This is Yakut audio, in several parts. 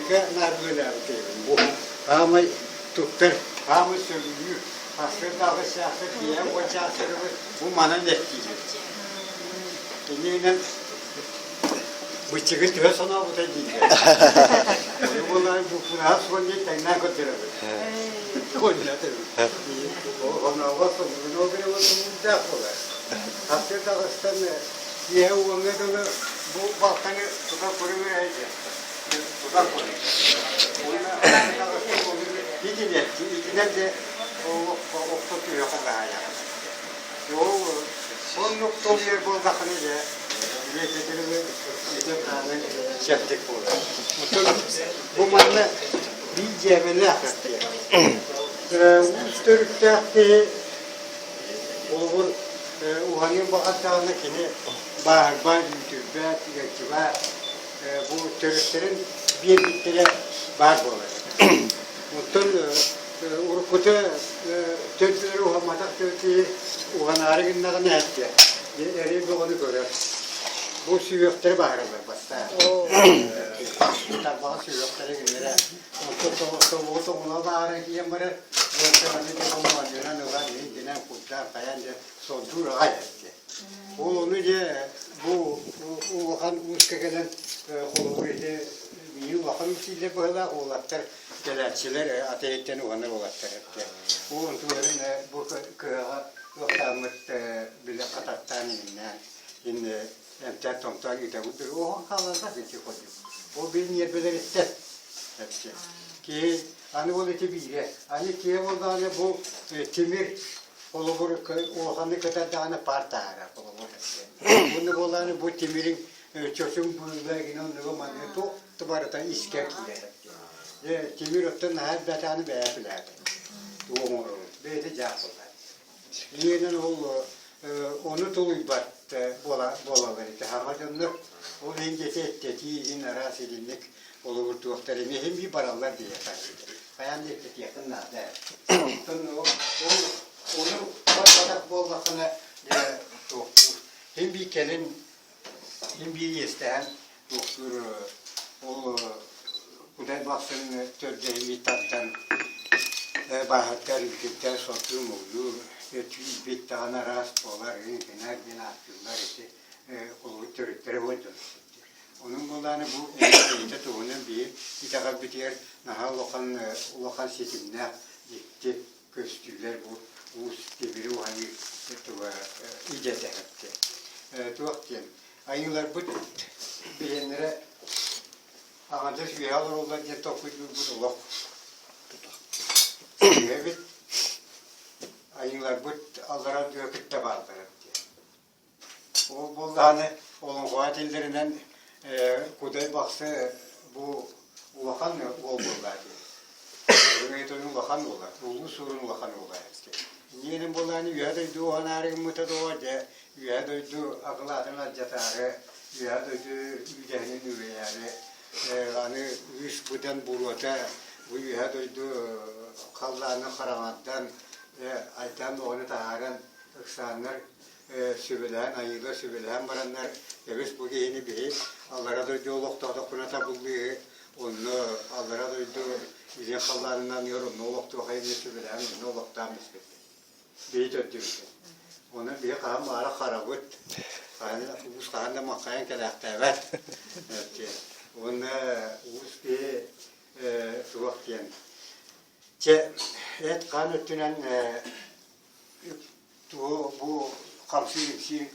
уһаныыга наардыылаабыт эбит. Бу хаамай туттар, хаамай сөбүлүүр, сарсыарда чааска киэһэ уон чааска бу манан эттиибит. Иннинэн быччыгын төһө санаабыта дииллэр. Ону буоллар бу пунаһа суон диэн тэҥнээн көрдөрөбүт. Онооҕо сылгыны буолар. Сарсыарда аҕыстан киэһэ уоҥҥа дылы бу балтаны тута көрүҥүрэйдэ. Тута көрүҥ. Уонна итинэн итинэн де охто түһүөххэ баайаҕын. Ол соннук толуйар буоллаххына дьэ этим хааны чэбдик буолар. Оттон бу манна биир дьиэбэлээх Уус төрүттээх киһи Холобур, уһаныан баҕардаҕына кини бааһырбат, үүтүрбэт, ыалдьыбат, бу төрүттэрин биэрбиттэрэ баар буолар. Оттон уруккута төрдүлэри уһамматах киһи уһанаары гыннаҕына эттэ, эрэй бөҕөнү көрөр. Бу сүһүөхтэрэ баһыраллар бастаан. Тарбаҕа сүһүөхтэрэ кинилэрэ Онтон тобугу тоҥуна баара киирэн барар, уончаланы дьэ хомуонньунан ылан иһин курдаан хайаан дьэ сордуур аҕай эттэ. Ол ону дьэ бу улахан ууска кэлэн холобур ити миин улахан уус быһыылаах уолаттар кэлээччилэр атыйыттан уһанар уолаттар эттэ. Ол онтуларын бу кыһаҕа ыахтааммыт били хататтаан иҥнээн инне эмтээн томтоон ыытабыт оһон хаалаллар ити курдук. Ол биир ньиэрбэлэриттэн эпчи. Киһи аны ол ити биирэ. Аны киһи буоллаҕына бу тимир холобур улаханнык кытардаҕына паар таһаарар холобур. Уонна буоллаҕына бу тимириҥ чочуҥ быыла гина оннуга манныга туох да барыта искэ киирэр. Дьэ тимир оттон наһаа элбээтэҕинэ бэйэ күлээбит. Тугу оҥорорун бэйэтэ дьаах буолар. Ийэнэн ол ону тулуйбат буолаллар ити хаҥа дьоннор ол иһин диэки эттэтии иһин араас итинник олугурдуохтар эмиэ иһин бии бараллар диэхэ хайаан да эттэтиэххин наада оттон ол ону барбатах буоллаххына дьэ туохтуур иһин бии кэлин иһин бии иэстэһэн туохтуур ол Кудай Бахсын төрдө иһин тардан бааһырдар, үтүктэр, сордуур-муҥнуур, түүл-бит даҕаны араас буолар, гынар диэн ааттыыллар ити холобур төрүттэрэ буолдун. Онон буоллааны бу эйэтэ туһунан биһи итэҕэлбитигэр наһаа улахан улахан ситимнээх дьикти көстүүлэр бу уус тимири уһаныы туга идэтэ туох диэн айыыларбыт биһиэннэрэ Аҥардас үөһэ олороллор диэн толкуйдуурбут олох сыыһа эбит. Айыыларбыт аллара дьүө кытта бааллар эбит диэн. Ол буоллаҕына олоҥхоҕо этиллэринэн Кудай Бахсы бу улахан уол буоллаа диэн. Өрүҥэй улахан уола, улуу суорун улахан уола эбит. Иннинэн буоллаҕына үөһэ дойду уһанаары гыммыта дуо, дьэ Үөһэ дойду акылаатын алдьатаары, үөһэ дойду үүдэһинин үрэйээри, аны үс быдан буруота бу үөһэ дойду халлааны хараҥардан, айдаан оҕону таһааран, ыксааннар сүбэлэһэн, айыылар сүбэлэһэн бараннар, кэбис бу киһини биһи аллара дойду олохтоотохпуна табыллыыһы, онно аллара дойду илин халлаанынан ыар онно олохтуохайын диэн сүбэлэһэн онно олохтоон биспиттэр. Биһи төрдүбүт. Онон биһи хаһан баара харабыт, хаһан уус хаһан да маххайан кэлээхтээбэт. Уонна уус киһи туох диэн чэ эт-хаан өттүнэн тугу бу хамсыыр-имсиир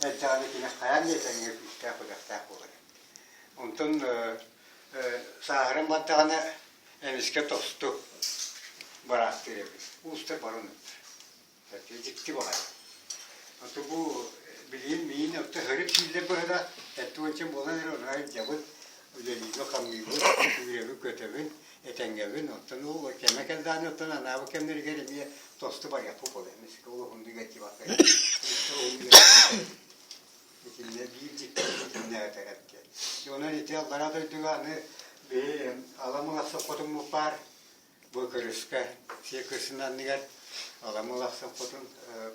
эрдэҕинэ кини хайаан да этэҥҥэ күүстээх үрэхтээх буолар. Онтон сааһыран бардаҕына эмискэ тосту бараахтыыр эбит. Уустар баран дьикти баҕайы. Ото бу билигин миин отто хөрүк кииллэр быһыла эттуонча буолан эрэ онно илдьэбит, үлэлиибин, хамныыбын, сүүрэбин, көтөбүн, этэҥҥэбин. Оттон ол кэмэ кэлдэҕинэ оттон анаабыт кэмнэригэр эмиэ тосту барыахпыт буолар. Эмискэ ол уһуннук этибакка. Итиннэ биир дьикти итиннэ этэр диэн. Онон ити аллараа дойдуга аны биһи Аламыл хотуммут баар бу кырыска сиэ кырсын анныгар Аламыл ахсын хотун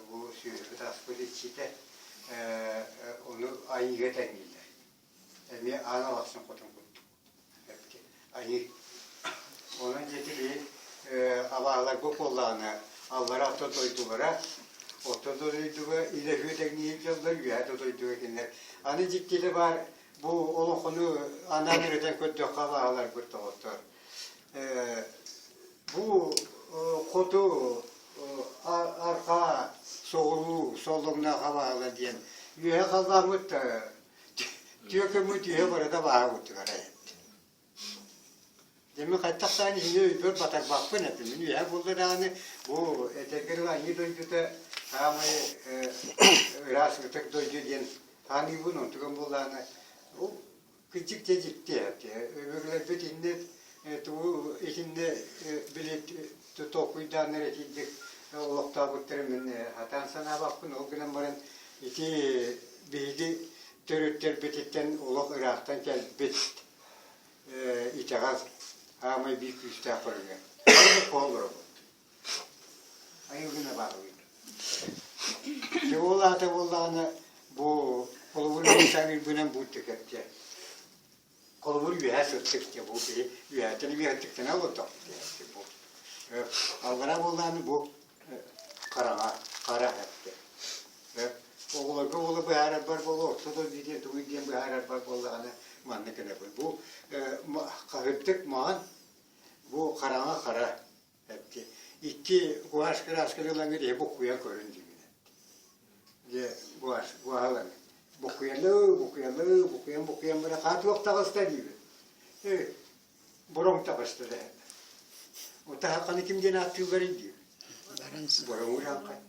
бу сүөһүбүт аспыт иччитэ ону айыыга тэҥнииллэр. Эмиэ аан алахсын хотун курдук. Айыы. Онон дьэ ити абааһыларга буоллаҕына аллара орто дойдулара, орто дойдуга илэ үһү тэҥниир дьоннор, үөһэ да дойдуга кинилэр. Аны дьиктитэ баар, бу олоҥхону анаан ырытан көрдөххө абааһыларбыт доҕоттор. Бу хоту арҕаа соҕуруу соллоҥноох абааһылар диэн үөһэ халлааммыт түөкүммүт үөһэ барыта абааһы курдук арай. Дьэ мин хайдах даҕаны иһини өйбөр батарбаппын этим. Мин үөһэ буолла даҕаны бу этэргэ дылы айыы дойдута саамай ыраас ытык дойду диэн ханыыбын, онтукам буоллаҕына ол кырдьык дьэ дьикти этэ. Өбүгэлэрбит иннэ тугу итиннэ били толкуйдааннар итинник олохтообуттарын мин сатаан санаабаппын. Ол гынан баран ити биһиги төрүттэрбититтэн олох ыраахтан кэлбит итэҕэл аамай биир күүстээх көрүҥэ. Олоробут. Айылгына баалыыр. Дьэ ол аата буоллаҕына бу холобур саныырбынан бу тэкэттэ. Холобур үөһэ сыттык дьэ бу киһи үөһэттэн эмиэ сыттыктана олордох бу. Аллара буоллаҕына бу хараҥа хара эттэ. Оҕолорго уолу быһаарарбар буолуо, орто дойду диэн тугуй диэн быһаарарбар буоллаҕына маннык гынабын. Бу хаһырдык маҕан, бу хараҥа хара эпти. Икки гуашь кыраасканы ылаҥҥыт иһи буккуйан көрүн диибин. Дьэ гуашь гуаһы ылаҥҥыт. Буккуйалыы, буккуйалыы, буккуйан буккуйан баран хаа туох таҕыста диибин. Э, бороҥ таҕыста дэһэллэр. Утаһахханы ким диэн ааттыылларый диир. Бороҥ урааҥхай.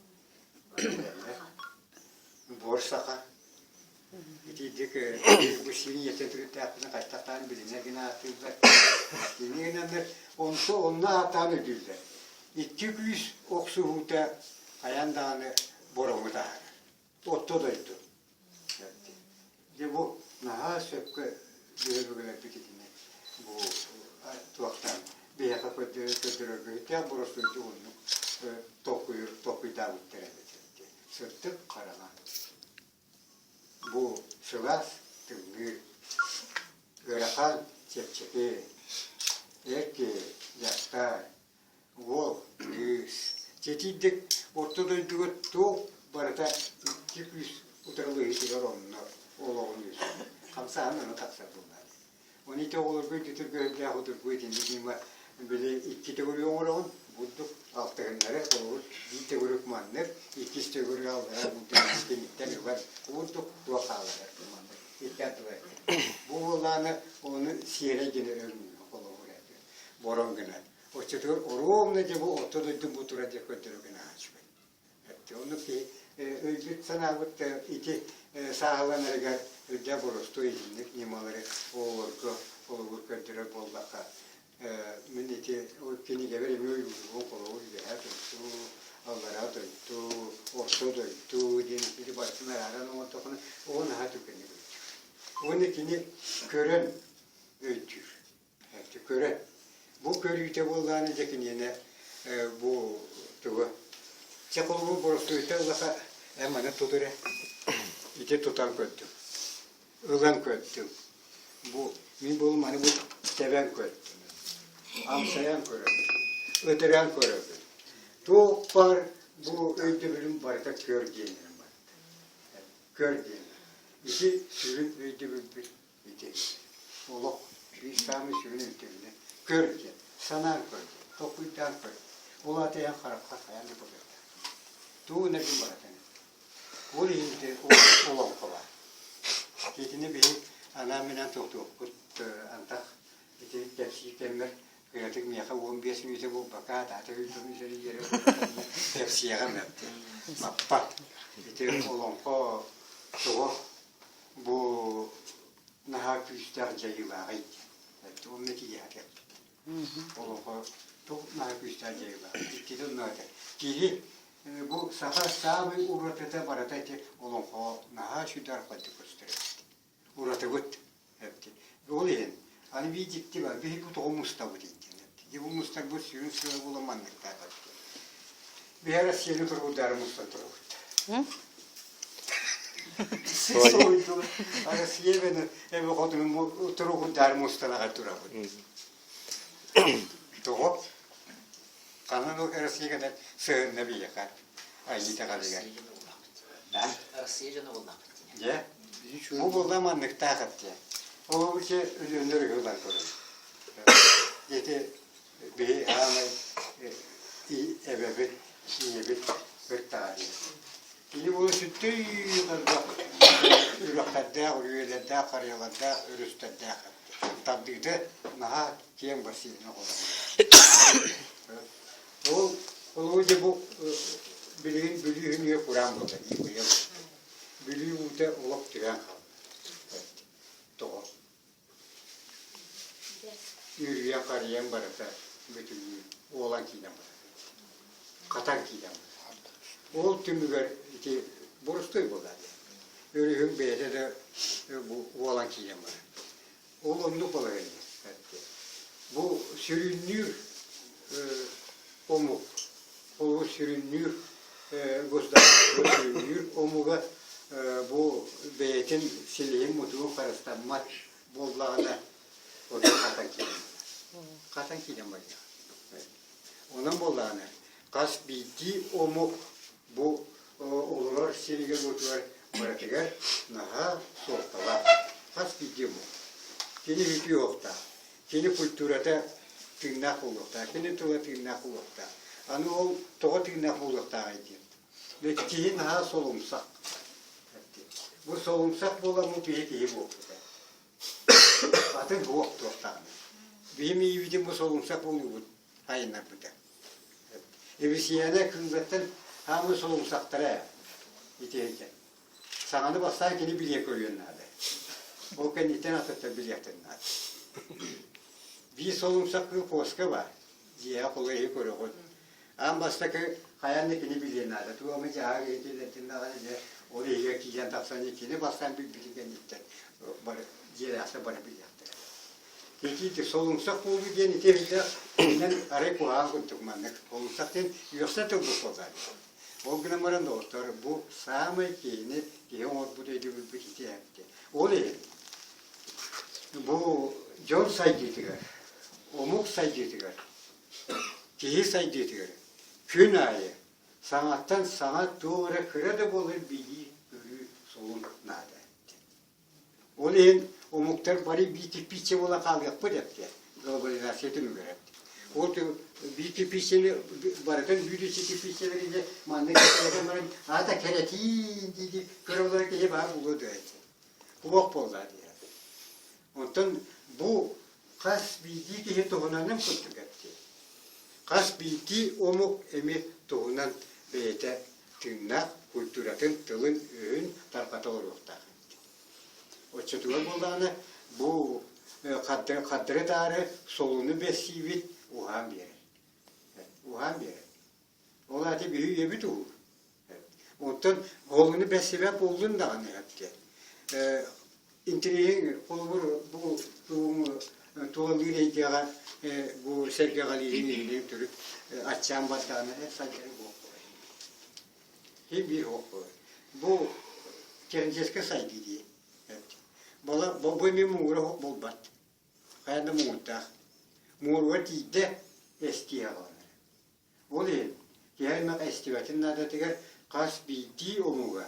Буор саха. Итиирдик бу сиин ийэтин төрүттээхпинэ хайтахтаан билинэр гына ааттыыллар. Ини гынаннар онто онно ааттаан өйдүүллэр. Икки күүс охсуһуута хайаан даҕаны бороҥу таһаарар. Отто дойду. Дьэ бу наһаа сөпкө дьүһүлүгүлэрбит итини бу туохтан биһиэхэ көрдөрөргүттээх боростуойдук оннук толкуйу толкуйдаабыттар эбит. Сырдык хараҥа. Бу сылаас тымныы, ыарахан чэпчэки, эр киһи, дьахтар, Уол, кыыс, ситиирдик орто дойдуга туох барыта икки күүс утарылаһыытыгар онно олоҕун үөскүүр. Хамсааһын ону тахсар буоллаҕа. Ону ити оҕолорго өйдөтөргө судургу итинник ньыма били икки төгүрүк оҥороҕун, бурдук алтыһыннары холобур биир төгүрүк маннык, иккис төгүрүк аллараа бурдук кэнниттэн ылар бурдук туох хаалларар маннык икки ардылар. Бу буоллаҕына ону сиэрэй гына өҥнүүр холобур бороҥ гынан. Оччотугар оруобуна дьэ бу орто дойду бу тура дьэ көрдөрө гына үчүгэй. Оннук киһи өйбүт санаабыт ити сааһыланарыгар үрдэ боростуой итинник ньымалары оҕолорго холобур көрдөрөр буоллахха мин ити кинигэбэр эмиэ ойуулугун холобур үөһээ дойду, аллараа дойду, орто дойду диэн ити барытын арааран оҥордоххуна оҕо наһаа түргэнник өйдүүр. Уонна кини көрөн өйдүүр. Көрө. Бу көрүүтэ буоллаҕына дьэ киниэнэ бу тугу чэ холобур боростуойта ыллаха эн маны тут эрэ ити тутан көрдүм ылан көрдүм бу мин буолум маны бу тэбэн көрдүм амсайан көрөбүн ытыран көрөбүн туох баар бу өйдөбүлүм барыта көр диэнинэн барда көр диэн ити сүрүн өйдөбүлбүт Ити олох биир саамай сүрүн өйдөбүлэ. Көр диэн, санаан көр диэн, толкуйдаан көр. Ол аата эн хараххар хайаан да көрүөхтээх. Тугу гынаргын барытын. Ол иһин ити олоҥхо баар. Итини биһи анаан-минээн туохтуохпут антах ити кэпсиир кэммэр кыратык миэхэ 15 мүнүүтэ буолбакка таата үтүмүсэрийэрэ кэпсиэҕим эбит. Маппат. Ити олоҥхо тоҕо Бу наһаа күүстээх дьайыылааҕый диэн. Онно тиийэҕэ кэлбит. Олоҥхо туох наһаа күүстээх дьайыылаах. Иккитэ онно этэр. Киһи бу саха саамай уратыта барыта ити олоҥхоҕо наһаа сүдэ-арҕайдык көстөр эбит. Уратыбыт эбит. Ол иһин аны биир дьикти бар, биһиги бу тоҕо мустабыт диэн. Дьэ бу мустарбыт сүрүн сыала буолан манныктаах эбит. Биһи Россияны тургутаары мустан турабыт. Россия эбэ хотун туругурдаары мустан аҕай турабыт. Тоҕо? Ханан ол Россия кэлэн сыһынна биһиэхэ айыы итэҕэлигэр. Россия дьоно буоллахпыт диэн. Дьэ, бу буолла манныктаах эттиэ. Ол ичи өлүөннэр ыһыллан көрөн. Ити биһи аамай эбэбит, ийэбит ыртаҕа диэн. Кини була сүттүй элбэх үрэхтэрдээх, үрүйэлэрдээх, харыйалардаах, өрүстэрдээх. Тардыыта наһаа киэҥ бассейна олорор. Ол ол дьэ бу билигин Бүлүү үһүнүгэр кураан буолла дии быйыл. Бүлүү уута олох түһэн хаалла. Тоҕо? Үрүйэн харыйан барыта бүтүннүү уолан киирэн барар. Хатан киирэн барар. Ол түмүгэр ити борустуой буолла дии. Өрүһүҥ бэйэтэ да бу уолан киирэн барар. Ол оннук балаһыанньа. Бу сүрүннүүр омук, ол сүрүннүүр государство сүрүннүүр омуга бу бэйэтин силиһин-мутугун харыстаммат буоллаҕына, ону хатан киирэн хатан киирэн барыаҕа. Онон буоллаҕына, хас биирдии омук бу олорор сиригэр-уотугар барытыгар наһаа суолталаах. Хас биирдии омук. Кини үтүө уохтаах. Кини культурата тыыннаах буолуохтаах. Кини тыла тыыннаах буолуохтаах. Аны ол тоҕо тыыннаах буолуохтааҕый диэн. Ведь киһи наһаа солумсах. Бу солумсах буоламмыт киһи киһи буолбута. Атын суох туохтааҕый. Биһи миибитин бу солумсах буолуубут айыннарбыта. Эбисийээнэ кыыллартан хаамыы солумсахтара ити Саҥаны бастаан кини билиэ көрүөн наада. Ол кэнниттэн атыттар билиэхтэрин наада. Биир солумсах кыыл куоска баар. Дьиэҕэ холуйа көрөҕүн. Аан бастакы хайаан да кини билиэн наада. Туома дьаһаах иһитиллэртин даҕаны дьэ ол иһигэр киирэн тахсан кини бастаан билбитин кэнниттэн бары дьиэлээхтэр бары билиэхтэрэ. Ити солумсах буолуу диэн ити эбитэ инэн арай куһаҕан курдук маннык. Солумсах диэн үөхсэ тылбыт буоллар. Ол гынан баран доҕоттор бу саамай киһини киһи оҥорбут өйдөбүлбүт ити эбит. Ол иһин бу дьон сайдыытыгар, омук сайдыытыгар, киһи сайдыытыгар күн аайы саҥаттан саҥа туох эрэ кыра да буолар билии көрүү солун наада. Ол иһин омуктар бары биир кирпииччэ буола хаалыахпыт эптэ глобализация түмүгэр эптэ. Ол биир кирпииччэни барытын бүдүччү кирпииччэлэринэ маннык кэпсэтэн баран аата кэрэтиин дии көрө олорор киһи баар буолуо дуо этэ. Кубок буолла диye. Онтон бу хас биирдии киһи туһунанын курдук эптэ. Хас биирдии омук эмиэ туһунан бэйэтэ тыыннаах культуратын, тылын-өһүн тарҕата олоруохтаах. Оччотугар буоллаҕына бу хардары-таары солуну бэссиибит уһаан биэрэр. Уһаан биэрэр. Ол аата биһи үйэбит уһуур. Оттон холуну бэссибэт буоллун даҕаны эптэ. Интириэһиҥ холобур бу тулалыыр эйгэҕэ бу сэргэҕэлиирин иһинэн төрүт аччаан бардаҕына эр сайдары буолуох Син биир уох буолар. Бу техническэй сайдыы дии. Бала бу эмиэ муҥура уох буолбат. Хайа да муҥурдаах. Муҥуругар тиийдэ эстии аҕаланар. Ол иһин киһи аймах эстибэтин наадатыгар хас биирдии омуга,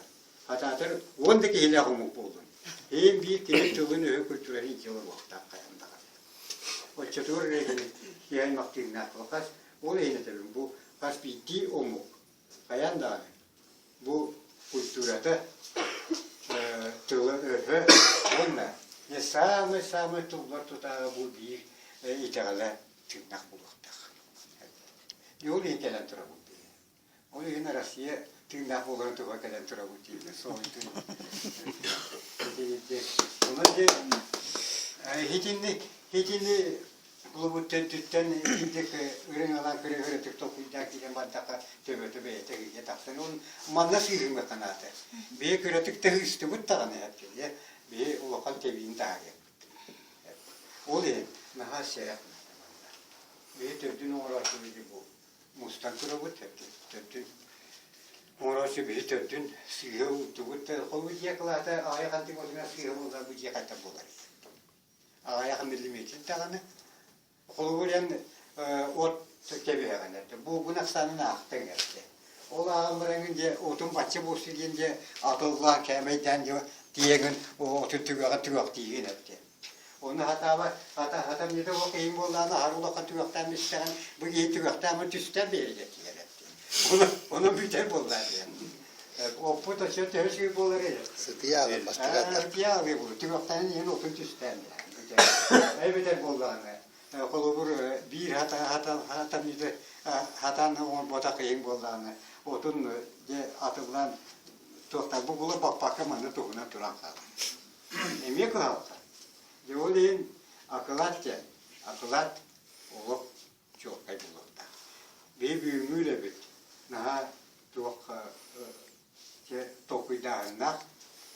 хатаатар уон да киһилээх омук буоллун, иһин биир кини тылын-өһүн культуратын илдьэ олоруохтаах хайаан даҕаны. Оччотугар эрэ кини киһи аймах тыыннаах хас ол иһин этэбин бу хас биирдии омук Хайаан даҕаны бу культурата, тыла-өһө уонна не самый-самый туллар тутааҕа бу биир итэҕэлэ тыыннаах буолуохтаах. Ол иһин кэлэн турабыт дии. Ол иһин Россия тыыннаах буоларын туһугар кэлэн турабыт дииллэр. Онон дьэ итинник итини Булубут төрдүттэн итинник ырыҥалаан көрө-көрө толкуйдаан киирэн бардахха төбөтө бэйэтэ ыйга тахсан ол манна сыыһымыахха наада. Бэйэ кыратык да ыыстыбыт даҕаны эппиэ бэйэ улахан тэбиин таһаарыахпыт. Ол иһин наһаа сэрэх наада манна. Бэйэ төрдүн оҥорооччу бу мустан турабыт төрдүн оҥорооччу биһи төрдүн сыыһа уурдубут холбу дьиэ кылаата аҕыйах антик отунан сыыһа буолла бу дьиэ хайдах буолар Аҕыйах миллиметр даҕаны. Холобур эн от кэбиһэҕин эрдэ, буолгун ахсаанын аахтыҥ эрдэ. Ол ааҕан бараҥҥын дьэ отун бачча буолсу диэн дьэ атыллаан кээмэйдээн дьэ тиийэҥин отун түгэҕин түгэхтиигин эрдэ. Ону хатаaba хата хатамньыта ол киһиҥ буоллаҕына аһары улахан түгэхтээн истэҕин бу киһи түгэхтээн түстээн биэрэр этилэр эрдэ. Ону бүтэр буоллаа диэн. Оппут өссө төһө сүүр буолар ини. Сытыйа аҕай бастыгаттар. Сытыйа аҕай буолар. Түгэхтээн иһин отун түстээн Эбэтэр буоллаҕына, холобур, биир хатамньыты хатаан оҥорботох иһин буоллаҕына, отун дьэ атыллаан туохтан бугула баппакка манна туһунан туран хаалар. Эмиэ кыһалҕа. Дьэ ол иһин акылаат диэн, акылаат олох чуолкай буолуохтаах. Биһи бүгүҥҥү үлэбит наһаа туох толкуйдааһыннаах,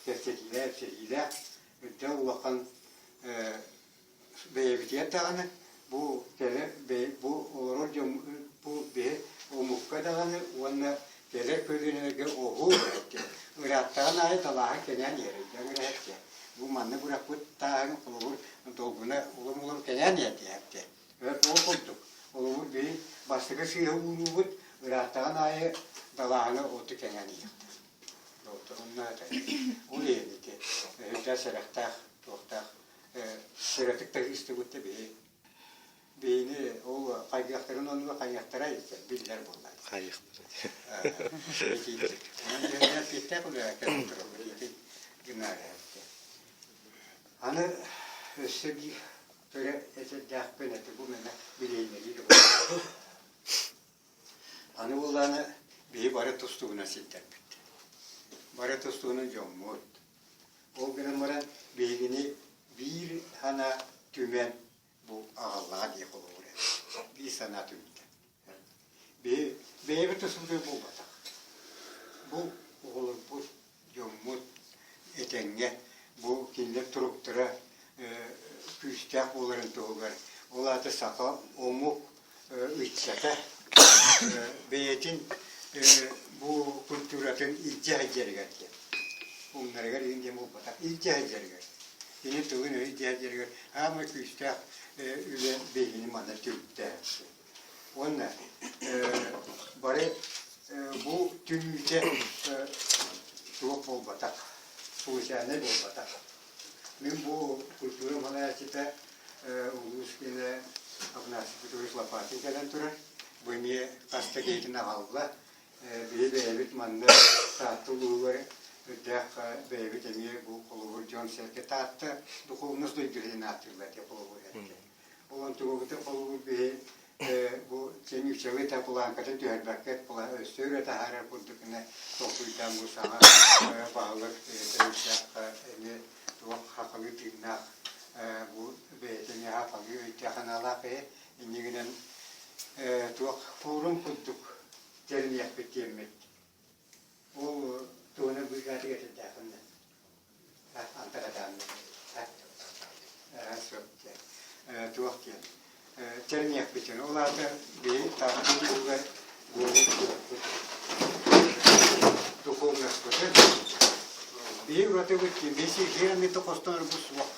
кэпсэтиилээх, ипсэтиилээх, үрдэ улахан бэйэбитигэр даҕаны бу кэлэр бу олорор дьон бу биһи омукка даҕаны уонна кэлэр көлүөнэлэргэ оһуор ырааттаҕын аайы талааһын кэҥээн иһэр өйдөөн бу манна бырахпыт тааһын холобур долгуна улам-улам кэҥээн иһэр диэхтэ Ол курдук, олобут биһи бастакы сыыһа уунуубут, ырааттаҕын аайы далааһына оту кэҥээн иһиэхтээх. Онно ол иһин ити өйдөөх сэрэхтээх, туохтаах сыратык таһыыстыбыт да биһи биһини ол хайгыахтарын оннугар хайыахтара биллэр буолла. Хайыахтара. Онон эппиэттээх үлэ кэлэн турабыт ити гынаары. Аны өссө биир Төрө этэрдээхпин этэ бу мэнэ билиэннэрии да буолар. Аны буоллаҕына биһи бары тустуугунан сирдэрбит. Бары тустуугунан дьоммут. Ол гынан баран биһигини биир санаа түмэн бу аҕаллаҕа дии холобур биир санаа түмтэ. Биһи бэйэбит тустуубутугар буолбатах. Бу оҕолорбут дьоммут этэҥҥэ бу кинилэр туруктара күүстээх буоларын туһугар ол аата саха омук ыччата бэйэтин бу культуратын илдьэ сылдьарыгар диэн умнарыгар иһин диэн буолбатах илдьэ сылдьарыгар кини тылын өйүн илдьэ сылдьарыгар аамай күүстээх үлэ биһигини манна түмүктээх Уонна бары бу түмүүтэ туох буолбатах, случайнай буолбатах. Мин бу культура салайааччыта улуус киинэ Афанасий Петрович Лопатин кэлэн турар. Бу эмиэ хас да киһитин аҕалла. Биһи бэйэбит манна Таатта улууһугар үрдээх бэйэбит эмиэ бу холобур дьон-сэргэ Таатта духовность дойдутун ааттыыллар диye холобур этэ. Ол онтугубутун холобур биһи бу чэҥүүчэҕи та планкатын түһэрбэккэ өссө өрө таһаарар курдук гына толкуйдаан бу саҥа баһылык бэйэтэ эмиэ туох хахалыы тыыннаах бу бэйэтэ эмиэ хахалыы өйдөөх аналаах киһи иннигинэн туох форум курдук тэриниэхпит диэммит ол туһунан быыкаатык этэрдээхпин антакатаанна сөп диэн туох диэн тэрниэхпитин ол аата биһи таптыыр туһугар буолуох духовноспытын биһи уратыбыт диэн биһи сир анныта хостонорбут суох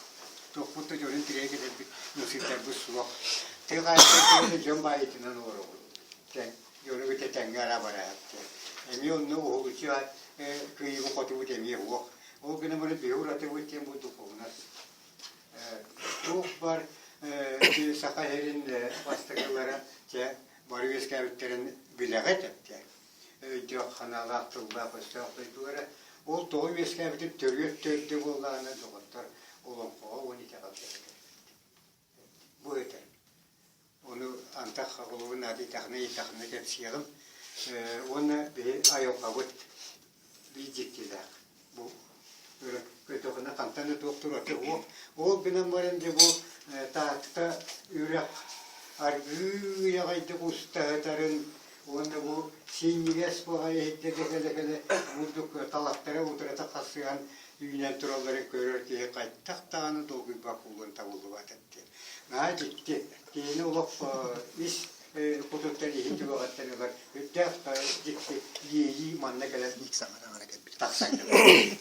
туохпут да дьонун тирэйэ кэлэрбит нусыйтарбыт суох тыа хаһаайыстыбата дьон баайытынан олоробут дьону кытта тэҥҥэ ара бараат эмиэ онно уһулуччу кыайыыбы хотубут эмиэ уох Ол гынан баран биһи уратыбыт диэн бу духуобунас. Туох бар Саха сирин бастакылара чэ бары үөскээбиттэрин билэҕит эптэ. Өйдөөх ханаалаах тыллаах өстөөх дойдулара. Ол тоҕо үөскээбитин төрүөт төрдө буоллаҕына доҕоттор олоҥхоҕо уон итэҕэлгэ Бу этэр. Ону антах холобур наада итэхинэ итэхинэ кэпсиэҕим. Уонна биһи айылҕабыт биир дьиктилээх. Бу көтөҕүнэ хантан да туох турар уох. Ол гынан баран дьэ бу Таатта үрэх аргыый аҕайдык устаһытарын уонна бу синньигэс баҕайы иһирдьэ кэлэ-кэлэ бурдук талахтара утарыта хасыһан үүнэн туралларын көрөр киһи хайдах даҕаны долгуйбат буолуон табыллыбат этэ. Наһаа дьикти. Киһини олох ис кутуттан иһин түгэҕиттэн ылар үрдээх дьикти иэйии манна кэлэн тахсан кэлэр.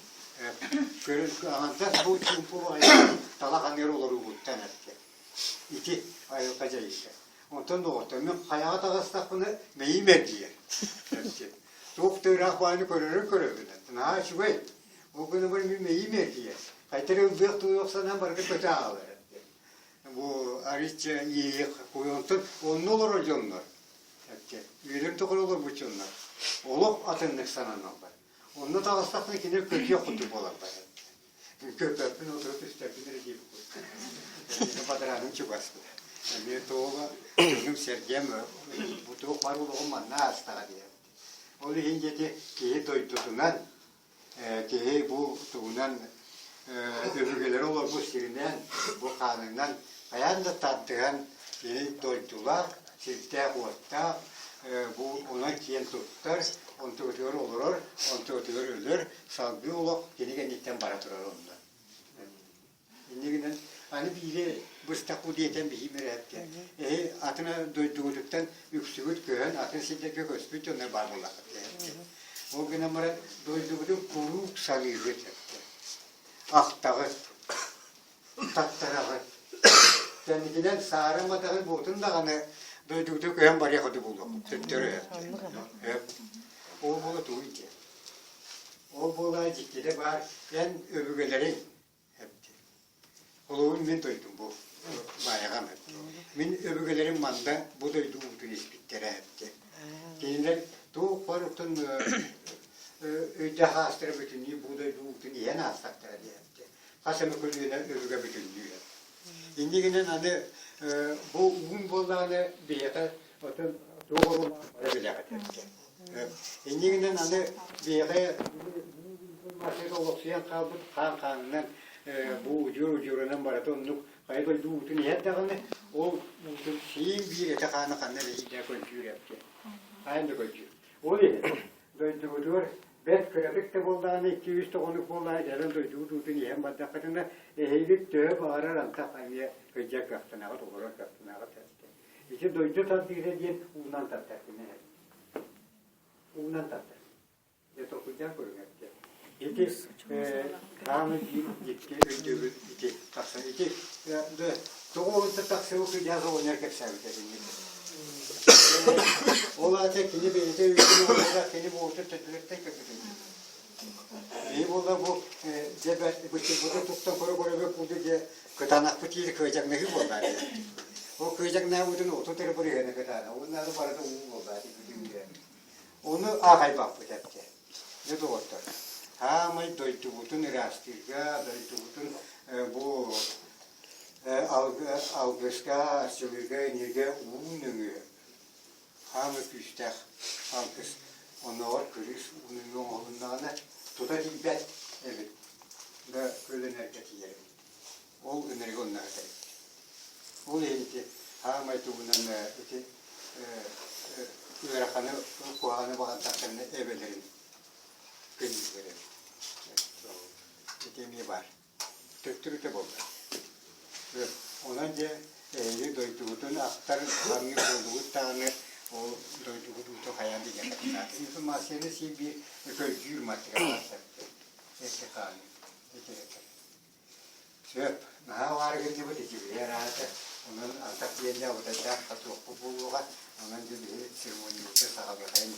Көрөн аҥардас бу чуумпу баҕайы талах аныар олоруугуттан эттэ. Ити айылҕа дьайыыта. Онтон доҕоттор, мин хайаҕа таҕыстахпына мэйиим эргийэр. Туох да ыраах баайыны көрөрүн көрөбүн. Наһаа үчүгэй. Ол гынан баран мин мэйиим эргийэр. Хайта эрэ ыллыах-туйуох санаам барыта көтө аалар. Бу арыычча иэйиэх онтон онно олорор дьоннор үйэлэрин тухары олорбут дьоннор олох атыннык сананаллар. Онно таҕыстахпына кинилэр көрүөх курдук буолаллар. Көппөппүн отыра түстэрбин эрэ диэбит курдук. Бадарааным чугас. Эмиэ туола дьонум-сэргэм бу туох баар олоҕум манна аастаҕа диэн. Ол иһин диэки киһи дойдутунан, киһи бу тугунан өбүгэлэри олорбут сиринэн, бу хаанынан хайаан да тардыһан киһи дойдулаах, сирдээх-уоттаах, бу онон киэн туттар, онтугутугар олорор, онтугутугар өлөр, салгыы олох кини кэнниттэн бара турар онно. Иннигинэн аны биири быстах бу диэтэн биһиим эрээпкэ. Эһи атын дойдугутуттан үксүгүт көһөн атын сирдэргэ көспүт дьоннор баар буоллаххыт диэхтэ. Ол гынан баран дойдугутун куруук саныыгыт ахтаҕыт, таттараҕыт. Кэнникинэн саарын батаҕын буотун даҕаны дойдугутун көһөн барыах этэ буолуоххут төттөрү Ол буола тугуй диэн. Ол буола дьиктитэ баар эн өбүгэлэриҥ эбит. Холобур мин дойдум бу Баайаҕам эбит. Мин өбүгэлэрим манна бу дойду уутун испиттэрэ эбит. Кинилэр туох барытын өйдөөх аастара бүтүннүү бу дойду уутун иһэн аастахтара диэбит. Хас эмэ көлүөнэ өбүгэ бүтүннүү. Иннигинэн аны бу уун буоллаҕына биһиэхэ отон туох оруоллаах бары билэҕит эбит. Иннигинэн аны биһиэхэ олохсуйан хаалбыт хаан хаанынан бу удьуор удьуорунан барыта оннук хайа дойду уутун иһэр даҕаны ол уутун сиин биир этэ хаана ханна эрэ иһийдэ көлдьүүр эбит. Хайан да көлдьүүр. Ол иһин дойдубутугар бэрт кыратык да буоллаҕына 200 тоҕонук буоллаҕына кэлэн дойдубут уутун иһэн бардаххытына эһиги төһө баҕарар антах эмиэ кыдьар кыахтанаҕыт олорор кыахтанаҕыт Ити дойду тардыыта диэн уунан тардар кини уунан тардар. Дьэ толкуйдаан көрүҥ эбит. Ити хааны биир дьикти өйдөбүл ити тахсан ити тоҕо онто тахсыбыт кыдьаас оҕонньор кэпсээбитэ итинник. Ол аата кини бэйэтэ өйдүүр оҕонньор кини буолтун төттүлэттэн көрбүтүн. Киһи буолла бу дьэ быччырбыты туттан көрө-көрө курдук дьэ кытаанахпыт диир кыадьаҥнаһыы буолла дии. Ол кыадьаҥнаабытын 30 эрэ бырыһыана кытаана. Уонна барыта уу буолла дии. Ону аахайбаппыт эптэ. Дьэ доҕоттор, хаамай дойдубутун ыраастыырга, дойдубутун бу алгыска, арчылыырга, иҥииргэ уу нөҥүө хаамай күүстээх алгыс оннооҕор кырыыс унуйуу оҥоһулуннаҕына тута тиийбэт эбит да көлөнөргө тиийэр эбит. Ол ынырыгы онно эбит. Ол иһин ити хаамай тугунан ити ыараханы куһаҕаны баҕардахтарына эбэлэрин көннүүлэр эбит. Ити эмиэ баар. Төттөрүтэ буолла. Онон дьэ эһиги дойдугутун ахтар хаҥыы буоллугут даҕаны ол дойдугут уута хайаан да диэххэ Информацияны син биир көрдүүр материал эти хааны ити Сөп, наһаа уһаарыгырдыбыт итибилэр аата, онон антах диэннэ абытайдаах хатуохпут буолуоҕа, онон дьэ биһи церемониябытын саҕалыахайын.